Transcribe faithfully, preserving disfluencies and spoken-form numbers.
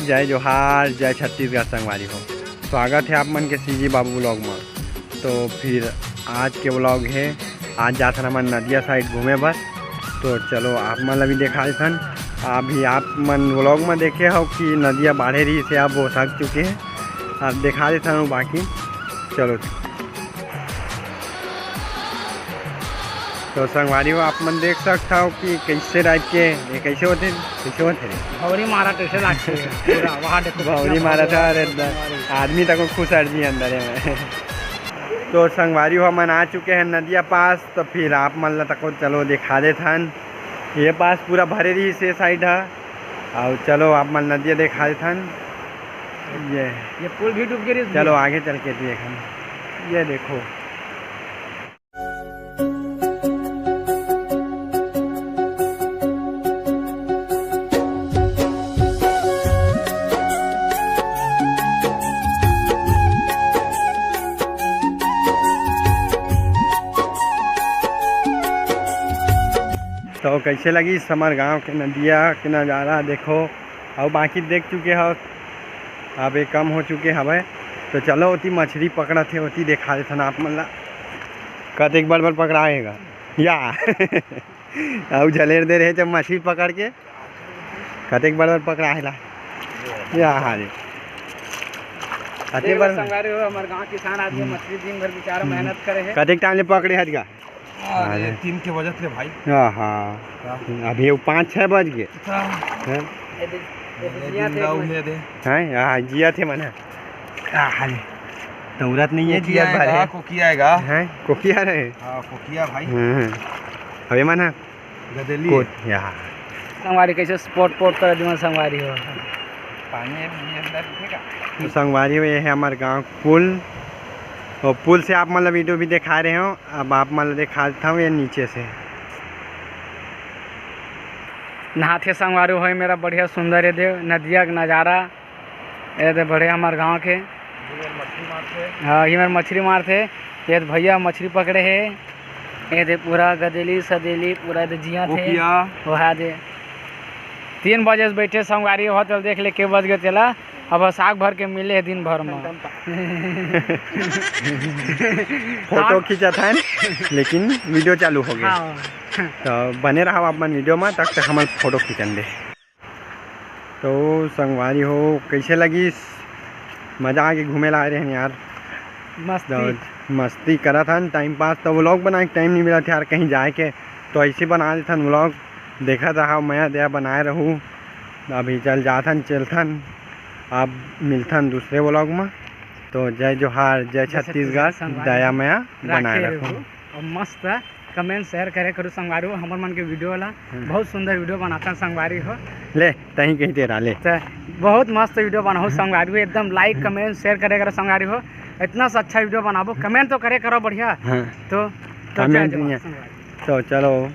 जय जोहार, जय छत्तीसगढ़ संगवारी हो। स्वागत है आप मन के सीजी बाबू व्लॉग में। तो फिर आज के व्लॉग है, आज जात हन हमन नदिया साइड घूमे बर। तो चलो आप मन ला भी देखा देथन। अभी आप मन व्लॉग में देखे हो कि नदिया बाढ़े रहिस हे, अब वो सक चुके हैं। अब देखा देथन बाकी। चलो। तो संगवारी हो, आप मन देख सकता हो कि कैसे टाइप के ये कैसे होते, कैसे होते रे? भौरी मारा कैसे लागथे? पूरा वहाँ देखो, भौरी कितना मारा था। भौरी अरे मारा। आदमी तक खुश अर्जी अंदर है। तो संगवारी हो, हमन आ चुके हैं नदिया पास, तो फिर आप मन ला तको चलो दिखा देथन। ये पास पूरा भरे रहिस हे साइड हा। अउ चलो आप मन नदिया दिखा देथन। ये ये पुल भी डूब गे रहिस चलो भैया। आगे चल के देखन। ये देखो। तो कैसे लगिस हमर गांव के नदिया के नज़ारा? देखो, अउ बाकी देख चुके हो, अब ये कम हो चुके हवे। तो चलो, ओती मछली पकड़त हे, ओती देखा देथन आप मन ला। कतेक बड़ बड़ पकड़ा हे गा या। अउ झलेर दे रहे जब मछली पकड़ के, कतेक बड़ बड़ पकड़ा हे ला। या हाँ रे। अते देखो बड़ संगवारी हो, हमर गांव किसान आदमी हम्म। मछली दिन भर बेचारा हम्म। मेहनत करे हे। कतेक टाइम ले पकड़े हज गा? अरे, अरे। तीन के बजत ले भाई। आहा। का? अभी वो पाँच छः बज गए। का? हैं? ये दे, ये दे, ये जिया दिन थे गाँव भाई। में दे। हैं? आहा, जिया थे मन। आहा, दौड़त नहीं है, कोकिया जिया भर आएगा, है। कोकिया आएगा। हैं? कोकिया रहे? हाँ, कोकिया भाई। हम्म। अबे मन है? गदेली। कोट, या। संगवारी कैसे स्पॉट पोट कर दिया संगवारी हो। पानी है, पानी अंदर दिखेगा। तो संगवारी हो, ये है हमारे गांव पुल। और पुल से आप मतलब वीडियो भी दिखा रहे हो, अब आप मतलब दिखा देता हूँ ये नीचे से। नहाथे संगवारी हो, मेरा बढ़िया सुंदर ये दे नदिया के नज़ारा। ये दे बढ़िया हमारे गांव के। इधर मछली मारथे। हाँ, इधर मछली मारथे। ये दे भैया मछली पकड़े हे। ये दे पूरा गदेली सदेली पूरा दे जिया थे। कोकिया। वहा दे। तीन बजे से बैठे संगवारी हो, चल देख ले के बज गए तेला। अब साग भर के मिले हे दिन भर में। फोटो खींचत हन, लेकिन वीडियो चालू हो गया। हाँ। तो बने रहो आप मन वीडियो में, तब तक हम फोटो खींचन दे। तो संगवारी हो, कैसे लगिस? मजा आके घूमे ला आए रहे यार। मस्ती। तो मस्ती करत हन, टाइम पास। तो व्लॉग बनाए के टाइम नहीं मिलत यार, कहीं जाए के, तो ऐसे बना देथन व्लॉग। देखत रहा, मया दया बनाए रहू। अभी चल जाथन, चलथन, अब मिलथन दूसरे व्लॉग में। तो जय जोहार, जय जय छत्तीसगढ़, छत्तीसगढ़, संगवारी दया हो। मया बनाए राखे रखू। रहू। और मस्त कमेंट शेयर करे करू संगवारी हो, हमर मन के वीडियो ला हम्म। बहुत सुंदर वीडियो बनाता संगवारी हो। ले, तहीं कही तेरा, ले। तो बहुत मस्त वीडियो बनाओ संगवारी हो, एकदम लाइक, कमेंट, शेयर करे करो संगवारी हो। इतना सा अच्छा वीडियो बनाबो, कमेंट तो करे करो बढ़िया। हाँ। तो, तो कमेंट जय जोहार नहीं है। संगवारी। तो चलो।